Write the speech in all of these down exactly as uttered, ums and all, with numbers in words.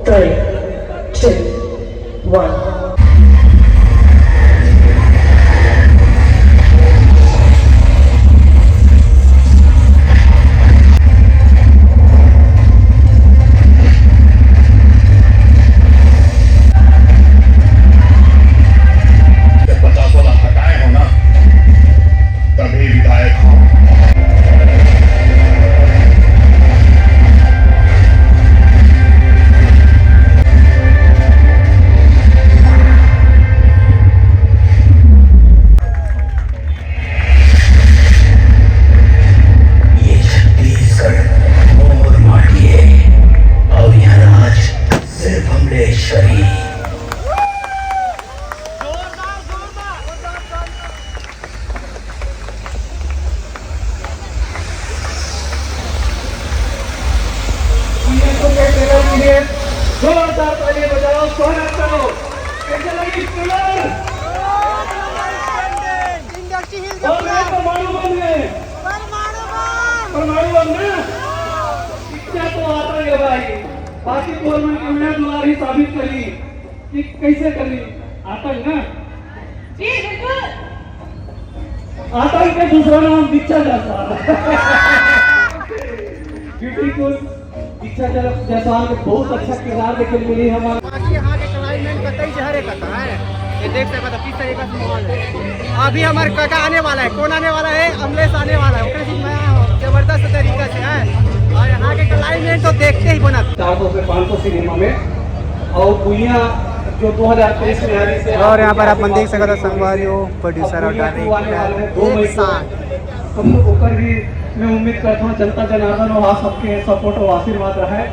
Three, two, one. पचासों lakh हटाए हो ना, तभी विधायक हो। ये छत्तीसगढ़ मोर माटी है, और यहाँ राज सिर्फ अमलेश्वरी। भैया को के टेलर के लिए जोरदार ताली बजाओ, स्वागत करो। कैसे लगी टेलर? इंडस्ट्री हिल गया और पूरा। मैं परमाणु बम है। परमाणु बम। परमाणु बम ना? इच्छा तो आता है भाई, बाकी गवर्नमेंट की उन्हें दुलारी साबित करी कि कैसे करी। आतंक ना? जी, बिल्कुल। आतंक का दूसरा नाम दीक्षा जायसवाल। ब्यूटीफुल। दीक्षा जायसवाल ने बहुत अच्छा किरदार देखे मिली हमारे। बाकी यहाँ के क्लाइमेट कतई जहरे का है। ये देख सकते हो किस तरीके से माहौल है। अभी हमारे काका आने वाला है। कौन आने वाला है? अमलेश आने वाला है। ओकरे से मैं जबरदस्त तरीका से है। और यहाँ के क्लाइमेट तो देखते ही बना। चार सौ से पाँच सौ सिनेमा में और भुइयां जो दो हज़ार तेईस में आ रही से और यहाँ पर आप मन देख सकते हो संगवारी हो, प्रोड्यूसर और डायरेक्टर एक साथ। हम लोग ऊपर भी मैं उम्मीद करता हूँ जनता जनार्दन और आप सबके सपोर्ट और आशीर्वाद रहे।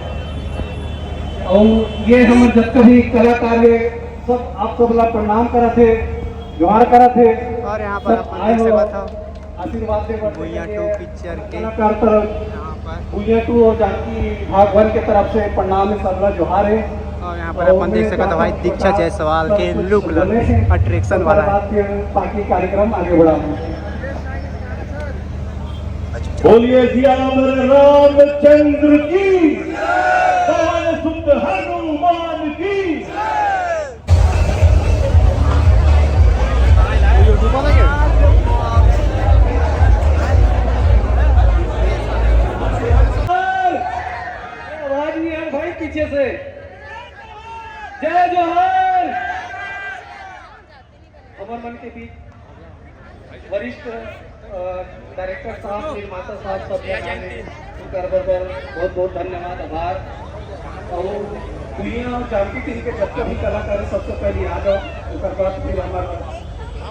और ये हम जब कभी कलाकार ये सब आप सब ला प्रणाम करत हे, जोहार करत हे। और यहाँ पर सब आप मन आए देख हो। सकत हो। आशीर्वाद दे बर भुइयां टू पिक्चर के कलाकार तरफ यहाँ पर। भुइयां टू और जानकी भाग वन के तरफ से प्रणाम हे, सबला जोहार हे। और यहाँ पर अपन देख सकत हो भाई दीक्षा जायसवाल के लुक ला, अट्रैक्शन वाला है। बाकी कार्यक्रम आगे बढ़ा। बोलिए सियावर रामचंद्र की, पवन सुत हनुमान की। आवाज नहीं है भाई पीछे से। जय जोहार। हमर मन के बीच वरिष्ठ, अ, डायरेक्टर साहब, निर्माता साहब, सब झन आए हे। उनकर बर, बर बहुत, बहुत धन्यवाद, आभार। और दुनिया और जानकी टीवी के जब भी कलाकार हे, सबसे पहले आ जाओ, उनकर बाद फिर हमारा, अ,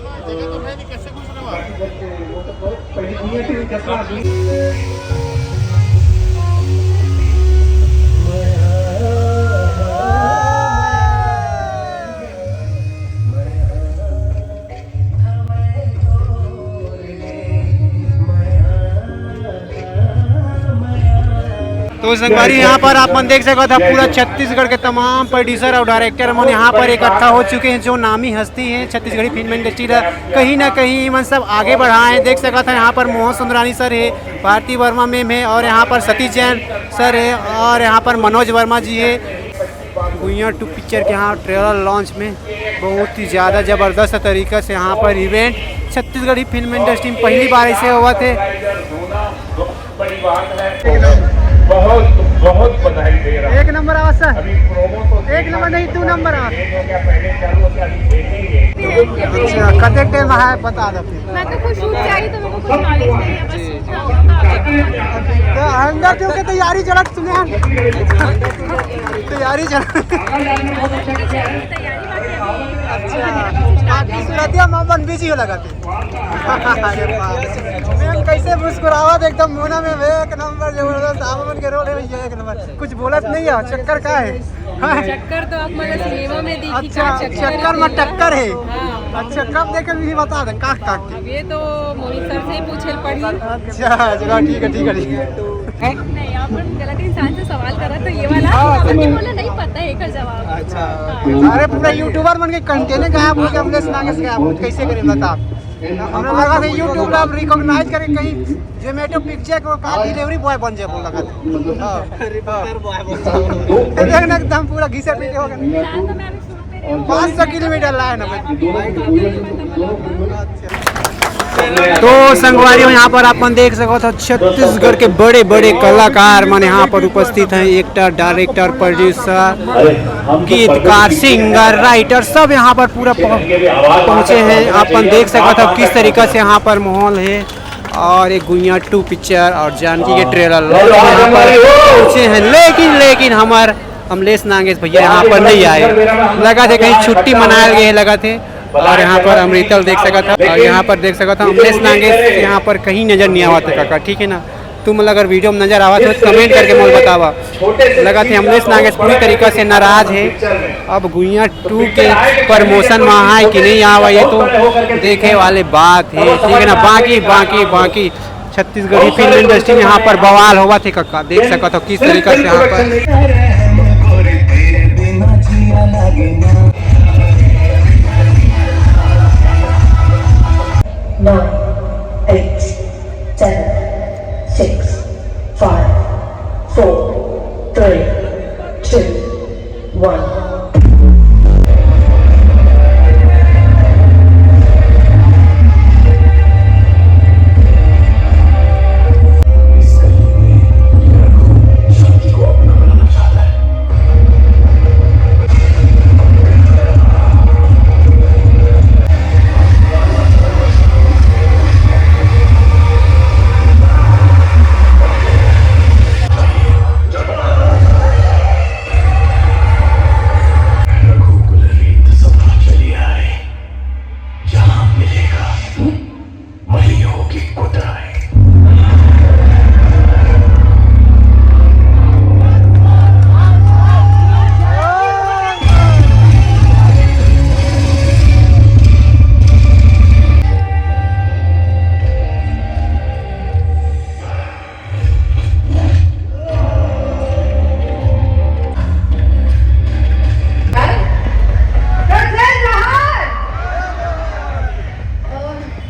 बाकी जब के वो तो बहुत पहले दुनिया टीवी जब आदमी तो संगवारी, यहाँ पर आप मन देख सकत हो, पूरा छत्तीसगढ़ के तमाम प्रोड्यूसर और डायरेक्टर मन यहाँ पर इकट्ठा हो चुके हैं, जो नामी हस्ती हैं छत्तीसगढ़ी फिल्म इंडस्ट्री ला कहीं ना कहीं मन सब आगे बढ़ाए हैं। देख सकत हो, यहाँ पर मोहन सुंदरानी सर है, भारती वर्मा मैम है, और यहाँ पर सतीश जैन सर है, और यहाँ पर मनोज वर्मा जी है। भुइयां टू पिक्चर के यहाँ ट्रेलर लॉन्च में बहुत ही ज़्यादा ज़बरदस्त तरीका से यहाँ पर इवेंट छत्तीसगढ़ी फिल्म इंडस्ट्री में पहली बार ऐसे हुआ थे। बहुत, बहुत बधाई दे रहा हूँ। एक नंबर आवाज सर। अभी प्रोमो तो एक नंबर नहीं, दो नंबर आवाज। अच्छा, कते टाइम है बता दो फिर। मैं तो खुद शूट से आई तो मेरे को कुछ नॉलेज नहीं है, बस। तो अंदर जो के तैयारी चलत सुने। तैयारी चलत। अच्छा, बाकी सुरतिया मामन बिजी हो लगा थे। अरे बाप रे। मैम कैसे मुस्कुरावत एकदम मोना में, एक नंबर जबरदस्त। आप मन के रोल है भैया, एक नंबर। कुछ बोलत नहीं है, चक्कर का है? चक्कर तो आप मतलब सिनेमा में देखी अच्छा, का चक्कर चक्कर में है। टक्कर है। हाँ। अच्छा, कब देखे भी बता दे, का, का के? अब ये तो मोहित सर से ही पूछे पड़ी। अच्छा, चलो, ठीक है, ठीक है, ठीक है। नहीं, आप गलत इंसान से सवाल करा, तो ये वाला हाँ, आपने बोला नहीं पता है का जवाब। अच्छा। हाँ। अरे, पूरा यूट्यूबर बन के कंटेंट गायब हो गया, अमलेश नागेश गायब हो, कैसे करें बता? हमरा लगा था YouTube ला रिकॉग्नाइज करे, कहीं Zomato पिज्जा को का डिलीवरी बॉय बन जाए, बोला था। हाँ। हाँ। देखना एकदम पूरा घिसे पीटे हो गया। पाँच सौ किलोमीटर लाए ना भाई। तो संगवारी हो, यहाँ पर अपन देख सकत हो छत्तीसगढ़ के बड़े बड़े कलाकार मन यहाँ पर उपस्थित हैं। एक्टर, डायरेक्टर, प्रोड्यूसर, गीतकार, सिंगर, राइटर, सब यहाँ पर पूरा पहुँ-, पहुँचे हैं। अपन देख सकत हो किस तरीका से यहाँ पर माहौल है। और एक गुइया टू पिक्चर और जानकी के ट्रेलर यहाँ पर पहुँचे हैं, लेकिन लेकिन हमार अमलेश नागेश भैया यहाँ पर नहीं आए, लगा थे कहीं छुट्टी मनायल गए, लगा थे। और यहाँ पर अमृतल देख सकत हो, और यहाँ पर देख सकत हो अमलेश नागेश यहाँ पर कहीं नजर नहीं आवत है काका, ठीक है ना। तुम अगर वीडियो में नजर आवत हो तो कमेंट करके मोल बतावा। लगा थे अमलेश नागेश पूरी तरीका से नाराज है। अब गुइया टू के प्रमोशन में आए कि नहीं आवा, ये तो देखे वाले बात है, ठीक है ना। बाकी बाकी बाकी छत्तीसगढ़ी फिल्म इंडस्ट्री में यहाँ पर बवाल होवा थे कक्का, देख सकत हो किस तरीका से यहाँ पर। Nine, eight, seven, six, five, four, three, two, one.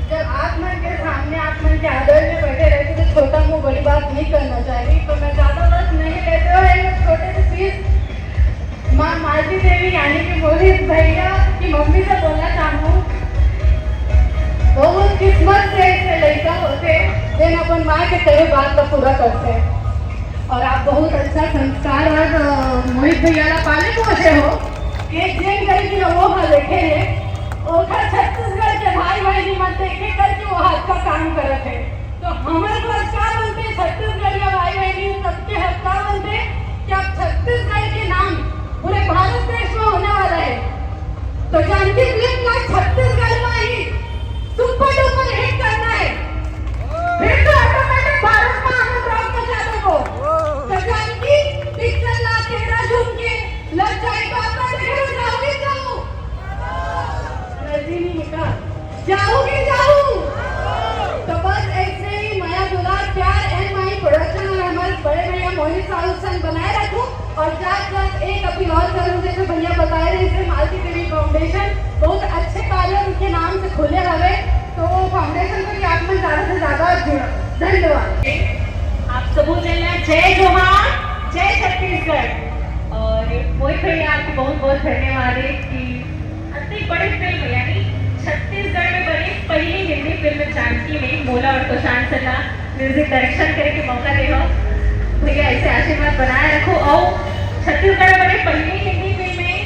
जब आप मन के सामने, आप मन के आदर में बैठे रहते तो छोटा मुंह बड़ी बात नहीं करना चाहिए। तो मैं ज्यादा वक्त नहीं लेते हुए एक छोटे से चीज माँ मालती देवी यानी कि मोहित भैया की मम्मी से बोलना चाहूँ, बहुत किस्मत से ऐसे लड़का होते, जेन अपन माँ के कहे बात का पूरा करते। और आप बहुत अच्छा संस्कार और मोहित भैया ला पाले पोसे हो। एक जेन करके वो हाँ देखे है, ओखर छत्तीसगढ़ के भाई बहनी मन देखे करके वो हाथ का काम करत है। तो हमर फर्ज का बनते, छत्तीसगढ़िया भाई बहनी सबके हक का बनते कि आप छत्तीसगढ़ के नाम पूरे भारत देश में होने वाला है। तो जानकी फिल्म का छत्तीसगढ़ में ही सुपर डुपर हिट करना है, फिर तो ऑटोमेटिक भारत में हम लोग मचा देबो। तो जानकी पिक्चर ला तेरा झुमके लग जाए तो आप देखे जाओगे जाओ। नहीं, नहीं, नहीं। जाओगे जाओ। तो बस ऐसे ही मया दुलार प्यार एंड माई प्रोडक्शन और हमारे बड़े भैया मोहित साहू संग बनाए रखो। और साथ साथ एक अपील और करूँ, जैसे भैया बताए रहे, जैसे मालती देवी फाउंडेशन बहुत अच्छे कार्य उनके नाम से खुले हवे, तो फाउंडेशन को भी आप में ज्यादा से ज्यादा जुड़ा। धन्यवाद। आप सबो जन ला जय जोहार, जय छत्तीसगढ़। और मोहित भैया, आपको बहुत बहुत धन्यवाद है कि अति बड़ी फिल्म यानी छत्तीसगढ़ में बनी पहली हिंदी फिल्म जानकी में मोला और तोशान सर ला म्यूजिक डायरेक्शन करे के मौका दे हो। भैया, ऐसे आशीर्वाद बनाए रखो और छत्तीसगढ़ में बनी पहली हिंदी फिल्म है,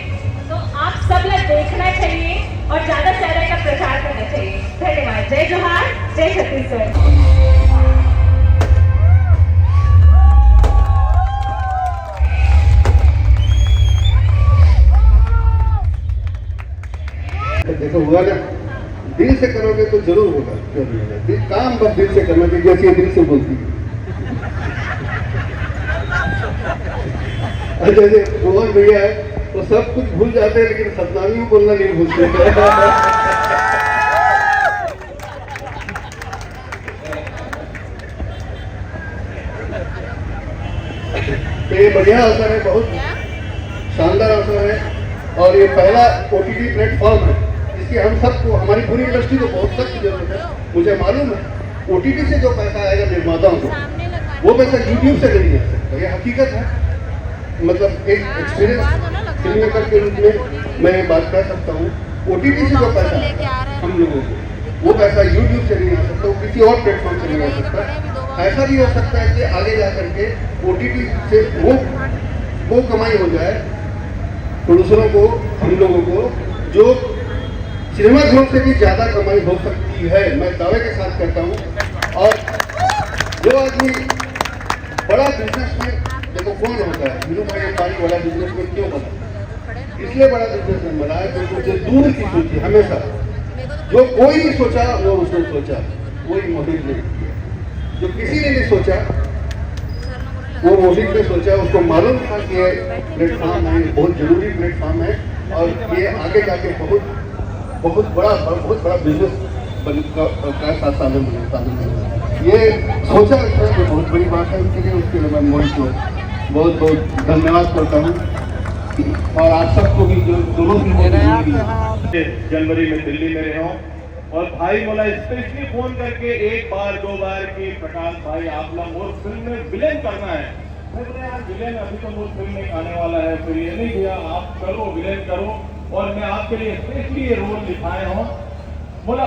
तो आप सब ला देखना चाहिए और ज्यादा से ज्यादा इसका प्रचार करना चाहिए। धन्यवाद। जय जोहार, जय छत्तीसगढ़। देखो, हुआ ना, दिल से करोगे तो जरूर होगा। क्यों नहीं होगा? दिल, काम बस दिल से करना चाहिए, जैसे ये दिल से बोलती है। अच्छा, जैसे मोहन भैया है, वो सब कुछ भूल जाते हैं, लेकिन सतनामी में बोलना नहीं भूलते। तो ये बढ़िया अवसर है, बहुत शानदार अवसर है, और ये पहला ओटीटी प्लेटफॉर्म है। कि हम सबको, हमारी पूरी इंडस्ट्री को बहुत सख्त जरूरत है। मुझे मालूम है, ओटीटी से जो पैसा आएगा निर्माताओं को, वो पैसा यूट्यूब से नहीं आ सकता। ये हकीकत है। मतलब, एक एक्सपीरियंस फिल्म मेकर के रूप में मैं ये बात कर सकता हूँ। ओटीटी से जो पैसा आएगा हम लोगों को, वो पैसा यूट्यूब से नहीं आ सकता, वो किसी और प्लेटफॉर्म से नहीं आ सकता। ऐसा भी हो सकता है कि आगे जा करके ओटीटी से वो वो कमाई हो जाए प्रोड्यूसरों को, हम लोगों को, जो सिनेमा घरों से भी ज्यादा कमाई हो सकती है, मैं दावे के साथ कहता हूँ। और जो आदमी बड़ा बिजनेसमैन, देखो, कौन होता है, धीरू भाई अंबानी बड़ा बिजनेसमैन क्यों बना? इसलिए बड़ा बिजनेसमैन बना है क्योंकि उसने दूर की सोची हमेशा। जो कोई नहीं सोचा, वो उसने सोचा, वही मोहित ने। जो किसी ने नहीं सोचा, वो मोहित ने सोचा। उसको मालूम था कि ये प्लेटफॉर्म है, बहुत जरूरी प्लेटफॉर्म है, और ये आगे जाके बहुत, बहुत बड़ा, बहुत बड़ा बिजनेस बन का, का साथ सामने बने, सामने बने। ये सोचा रखना तो बहुत बड़ी बात है उनके लिए। उसके लिए मैं मोहित को बहुत बहुत धन्यवाद करता हूँ, और आप सबको भी, जो दोनों फिल्मों में जुड़े हुए हैं। जनवरी में दिल्ली में रहे हूँ, और भाई मोला स्पेशली फोन करके एक बार दो बार कि प्रकाश भाई, आप लोग मोर फिल्म में विलेन करना है। मैं बोला, यार, विलेन अभी तो मोर फिल्म में आने वाला है, फिर ये नहीं भैया, आप करो, विलेन करो, और मैं आपके लिए स्पेशली ये रोल लिखाए हूँ। बोला,